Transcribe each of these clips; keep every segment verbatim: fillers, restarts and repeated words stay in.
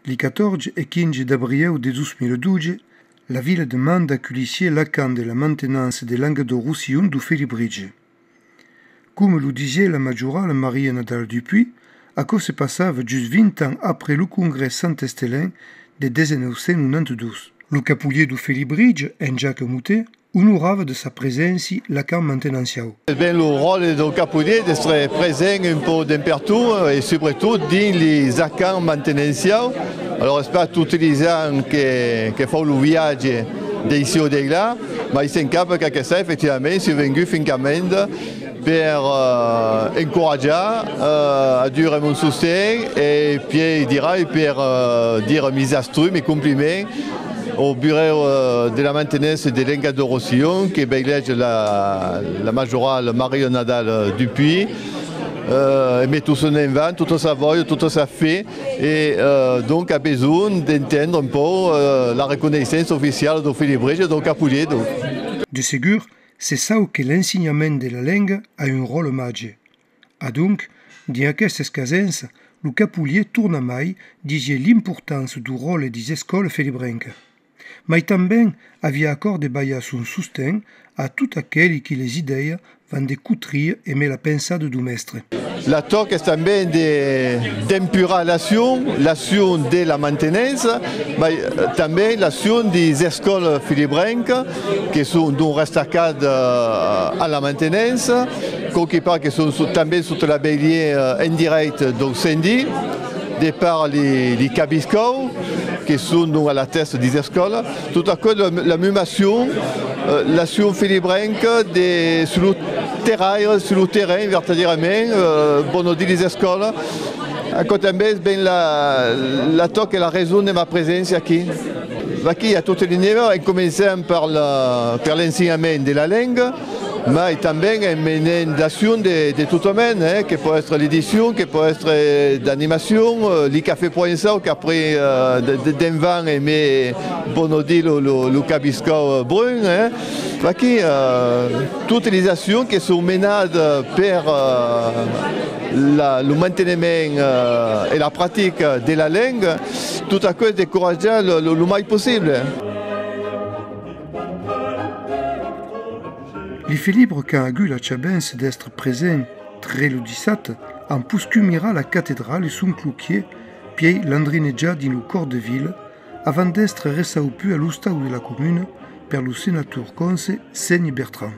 Li catòrze e quinze d'abrieu de dos mila dotze, la vila de Mende aculhissiá l'acamp de la mantenença de Lengadòc-Rosselhon dau Felibritge. Coma lo disiá la majorala Maria Nadal Dupuy, aquò se passava just vint ans après lo congrès santestelenc de dètz-e-nòu cent nonanta dos. Lo capolier dau Felibritge, en Jacques Moutet, onorava de sa preséncia l'acamp mantenenciau. Es ben lo ròtle dau capolier d'èstre present un pauc d'en pertot e subretot dins lis acamps mantenenciaus. Alòrs es pas toti lis ans que, que fau lo viatge d'aicí o d'ailà, mai se'n cap qu'aquest an efectivament siáu vengut fin a Mende per, eh, encoratjar, eh, a dire mon sosten e pièi dirai per, eh, dire mis astrucs, mis compliments au burèu, eh, de la mantenença de Lengadòc-Rosselhon que baileja la, la majorala Maria Nadal Dupuy, eh, e met tot son envant, tota sa vòia, tota sa fe e, eh, donc a besonh d'entendre un pauc, eh, la reconeissença oficiala dau Felibritge e dau capolier, donc. De segur, se sau que l'ensenhament de la lenga a un ròtle màger. Adonc, dins aquesta escasença, lo capolier tornamai disiá l'importança dau ròtle dis escòlas felibrencas. Mai tanben aviá a còr de balhar son sosten a tot aqueli qui les idèias van de cotria emé la pensada dau mèstre. La tòca es tanben de, d'empurar l'accion, l'accion de la mantenença, mai, eh, tanben l'accion dis escòlas felibrencas que son donc restacats, eh, a la mantenença, quauqui part que son so-, tanben sota la bailha, eh, en dirècte dau sendi, de part li, li cabiscòus que son donc a la tèsta dis escòlas. Tot aquò, la, la mumaccion, eh, l'accion felibrenca de, sus lo terraire, sus lo terren, vertadierament, eh, bon, o dins lis escòlas. Aquò tanben es ben la, la tòca e la rason de ma preséncia aquí. Vaquí, a totes lis nivèus, en començant per la, per l'ensenhament de la lenga, mai tanben en menent d'accions de, de tota mena, eh, que pòt èstre l'edicion, que pòt èstre d'animacion, eh, li cafè provençau qu'après, eh, de, de, d'envant emé, bon, o dire lo, lo, lo cabiscòu, eh, brun, eh. Vaquí, eh, totes lis accions que son menadas per, eh, la, lo manteniment, eh, e la practica de la lenga, tot aquò es d'encoratjar lo, lo, lo mai possible. Li felibres qu'an agut la chavença d'èstre presents tre lo dissabte an poscut mirar la catedrala e son cloquièr, pièi landrinejar dins lo còr de vila, avant d'èstre reçauputs a l'ostau de la comuna per lo senator cònse Sénher Bertran.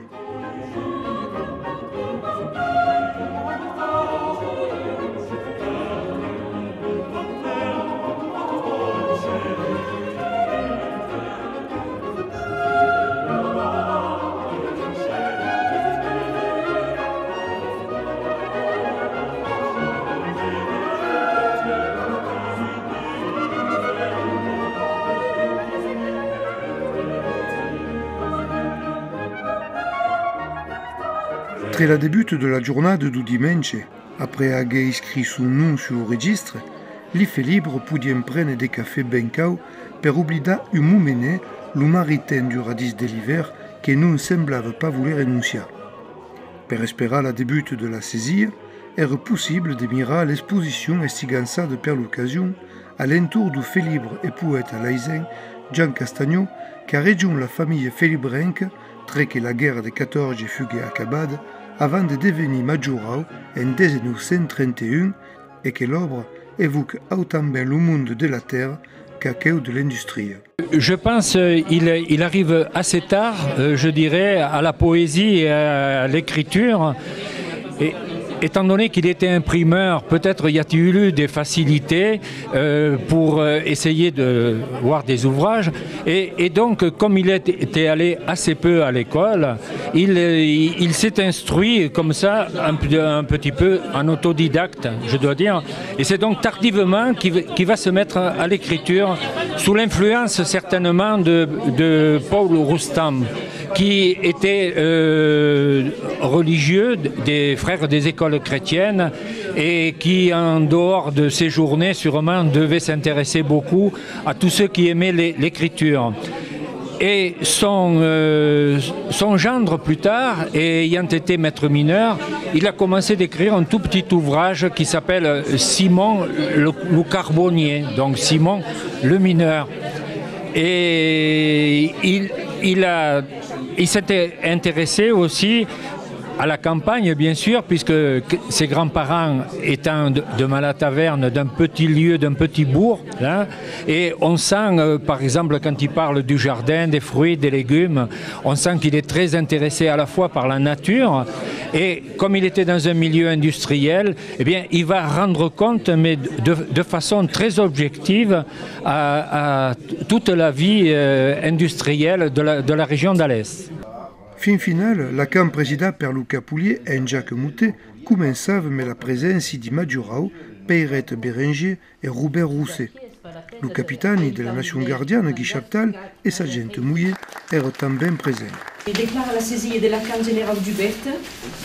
Tre la debuta de la jornada dau dimenge, après aguer escrit son nom sus lo registre, li felibres podián prene de cafè ben caud per oblidar un momenet lo marrit tens duradís de l'ivèrn que non semblava pas voler renonciar. Per esperar la debuta de la sesia, èra possible de mirar l'exposicion estigançada per l'ocasion a l'entorn dau felibre e poèta alaisenc Jean Castagnon, qu'a rejonch la familha felibrenca tre que la guèrra de catòrze fuguet acabada, avant de devenir majorau en dètz-e-nòu cent trenta-un, e que l'òbra evoca autant ben lo monde de la tèrra qu'aqueu de l'industria. Je pense, euh, il, il arrive assez tard, euh, je dirais, à la poésie et à l'écriture. Et étant donné qu'il était imprimeur, peut-être y a-t-il eu des facilités, euh, pour, euh, essayer de voir des ouvrages. Et, et donc, comme il est, était allé assez peu à l'école, il, euh, il, il s'est instruit comme ça un, p-, un petit peu en autodidacte, je dois dire. Et c'est donc tardivement qu'il, qu'il va se mettre à l'écriture, sous l'influence certainement de, de Paul Roustan, qui était, euh, religieux des frères des écoles chrétiennes et qui, en dehors de ses journées, sûrement devait s'intéresser beaucoup à tous ceux qui aimaient l'é-, l'écriture. Et son, euh, son gendre, plus tard, ayant été maître mineur, il a commencé d'écrire un tout petit ouvrage qui s'appelle Simon le, le carbonnier, donc Simon le mineur. Et il, il a, il s'était intéressé aussi à la campagne, bien sûr, puisque ses grands-parents étant de, de Malataverne, d'un petit lieu, d'un petit bourg, hein, et on sent, euh, par exemple, quand il parle du jardin, des fruits, des légumes, on sent qu'il est très intéressé à la fois par la nature, et comme il était dans un milieu industriel, eh bien, il va rendre compte, mais de, de façon très objective, à, à toute la vie, euh, industrielle de la, de la région d'Alès. Fin finala, l'acamp presidat per lo capolier En Jacques Moutet començava amb la preséncia di majorau Peiret Berengier e Robèrt Rosset. Lo capitani de la Nacion Gardiana, Guy Chaptal, e sa gent molher èra tanben present. E declara la sesilha de l'acamp generau dubèrt: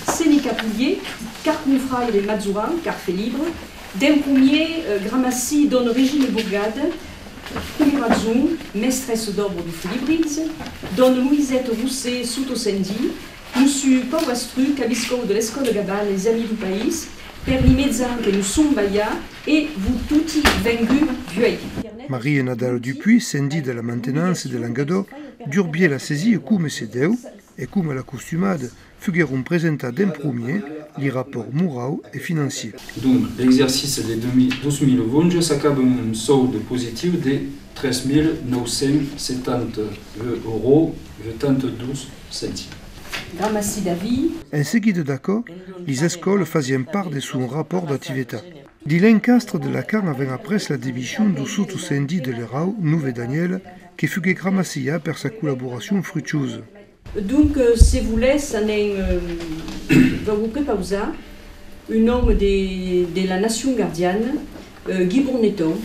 Seni capolier, car confraire e majorau, car felibre, d'en promier, eh, gramací dòna Regina Bourgade, Comiratson, mestressa d'òbra dau Felibritge, dòna Loïsette Rosset, sota-sendi, Mossur Pau Astruc, cabiscòu de l'Escòla Gabal, les Amis du País, per li mejan que nos son balhats, e vos toti venguts vuei. Marie Nadal Dupuy, sendi de la mantenença de Lengadòc, durbié la sesilha coma se deu, e coma l'acostumada, fuguèron presentats d'en promier li rapòrts morau e financier. Donc, l'exercici de deux mille, dos mil onze s'acaba amb un sòlde positiu de tres mil nòu cents setanta-un euros vuitanta-dos centimes. Gramací d'avis. En seguida d'aquò, lis escòlas fasián part de son rapòrt d'activitat. Dins l'encastre de l'acamp avèm aprés la demission dau sota-sendi de l'erau, Nove Daniel, que fuguèt gramaciat per sa collaboracion fruchosa. Donc, euh, se volètz, anem, euh, vau vos prepausar un òme de, de la Nacion Gardiana, euh, Guy Bourneton.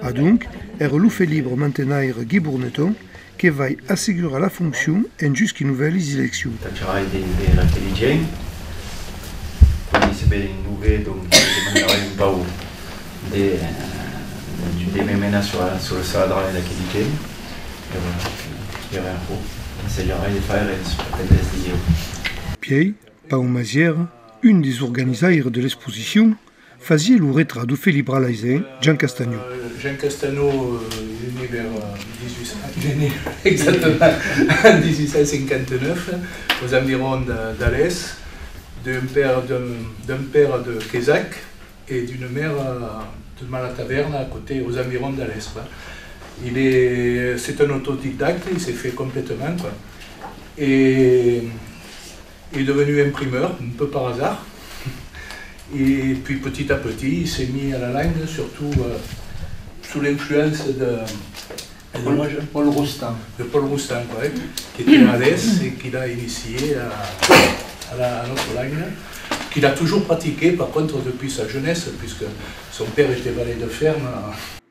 Adonc, èra lo felibre mantenaire Guy Bourneton que vai assegurar la foncion enjusqu'i novèlis eleccions. Tacharai de, de l'aquelhir, quand se ben Nove, donc, demandarai un pauc de, de, de me menar sur la, sur la sala de trabalh d'aquelhir. E voilà, esperam aquò, ensajarai de faire en aqueles dias. Pièi, Pau Masièra, un dis organizaires de l'exposicion, fasiá lo retrat dau felibre alaisenc Jean Castagno. Euh, Jean Castagno, euh, il est né vers, euh, dix-huit cents, il est né exactement en dix-huit cent cinquante-neuf, aux environs de, d'Alès, d'un père, d'un, d'un père de Quézac et d'une mère, euh, de Malataverne, à côté, aux environs d'Alès, quoi. Il est, c'est un autodidacte, il s'est fait complètement, quoi. Et il est devenu imprimeur, un peu par hasard. Et puis petit à petit, il s'est mis à la langue, surtout, euh, sous l'influence de, de Paul, Paul Roustan. De Paul Roustan, quoi, hein, qui était à Alès et qui l'a initié à, à la, à notre langue, qu'il a toujours pratiqué, par contre, depuis sa jeunesse, puisque son père était valet de ferme.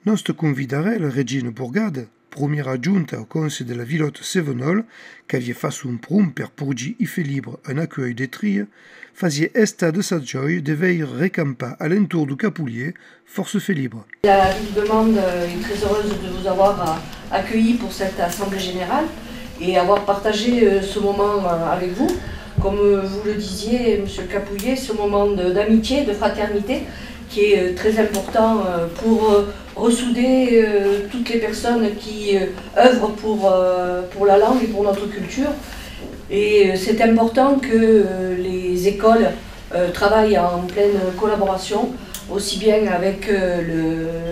Nòstra convidarèla, Regina Bourgade, promiera adjonta au Conselh de la Vilòta Cevenòl, qu'aviá fach son pron per porgir i felibres un acuelh de tria, fasiá estat de sa jòia de veire recampar a l'entorn dau capolier fòrça felibres. La ville d'Amande est très heureuse de vous avoir, euh, accueilli pour cette assemblée générale et avoir partagé, euh, ce moment, euh, avec vous. Comme, euh, vous le disiez, monsieur le Capolier, ce moment de, d'amitié, de fraternité, qui est, euh, très important, euh, pour, euh, ressouder, euh, toutes les personnes qui, euh, œuvrent pour, euh, pour la langue et pour notre culture. Et, euh, c'est important que, euh, les écoles, euh, travaillent en pleine collaboration, aussi bien avec, euh,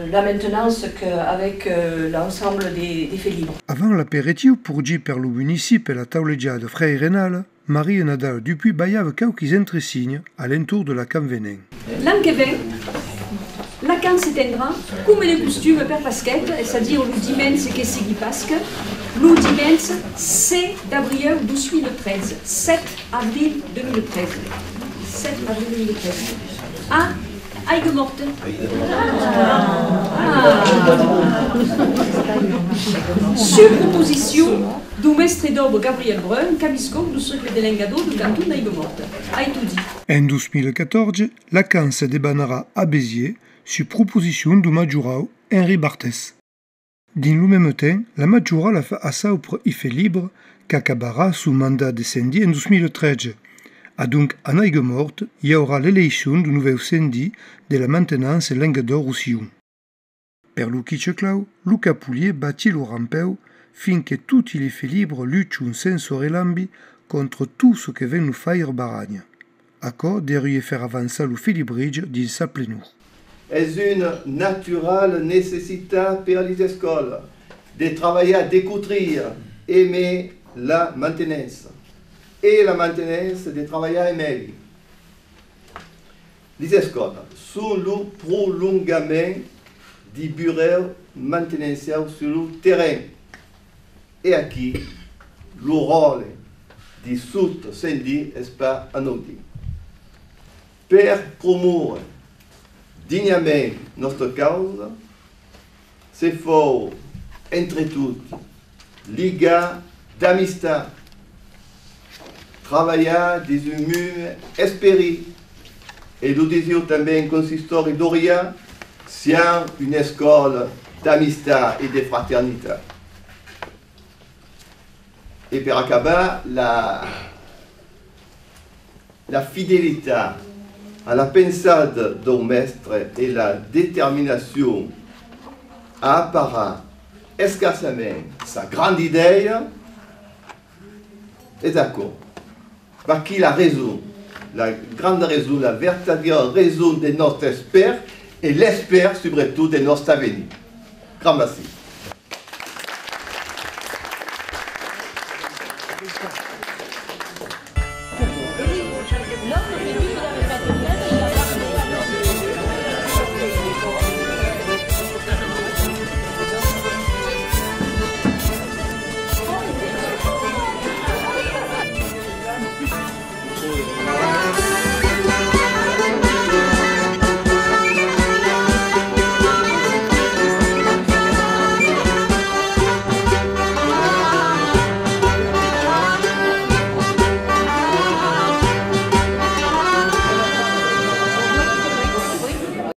le, la maintenance qu'avec, euh, l'ensemble des, des félibres. Avant l'aperitiu porgit per lo municipi e la taulejada frairenala, Marie Nadal Dupuy balhava quauquis entresignes a l'entorn de l'acamp venent. L'an que ven, l'acamp se tendrà, coma de costuma, per Pasqueta, es a dire lo dimenge que seguís Pasca, lo dimenge sèt d'abriu dos mila tretze, sèt avril dos mila tretze, sèt avril dos mila tretze, a Aiga Mòrta. Ah. Sus proposicion dau mèstre d'òbra Gabriel Brun, cabiscòu dau Cercle de Lengadòc dau canton d'Aiga Mòrta. Ai tot dit. En dos mila catòrze, l'acamp se debanarà a Besièrs sus proposicion dau majorau Henri Barthès. Dins lo meme temps, la majorala fa assaupre i felibres qu'acabarà son mandat de sendic en dos mila tretze. Adonc, a Aigas Mòrtas, i aurà l'eleicion d'un novèu sendic de la mantenença en Lengadòc-Rosselhon. Per lo Quicheclau, lo capolier bati lo rampèu fin que toti li felibres luchon sensa relambi contra tot çò que ven nos faire baranha. Aquò deuriá faire avançar lo felibritge dins sa plenor. Es una naturala necessitat per lis escòlas de trabalhar de cotria emé la mantenença e la mantenença de trabalhar emé li. Lis escòlas son lo prolongament di burèus mantenenciaus sus lo terren. E aquí, lo ròtle di sot-sendic es pas anodin. Per promòure dignament nòstra causa, se fau, entre tots, ligar d'amistat, trabalhar dins un meme esperit, e lo disiá tanben consistòri d'Orià, siam una escòla d'amistat e de fraternitat. E per acabar, la, la fidelitat a la pensada dau mèstre e la determinacion a aparar escassament sa granda idèia, es aquò. Vaquí la rason, la granda rason, la vertadièra rason de nòstre espèr e l'espèr, subretot, de nòstre avenir. Grandmercé.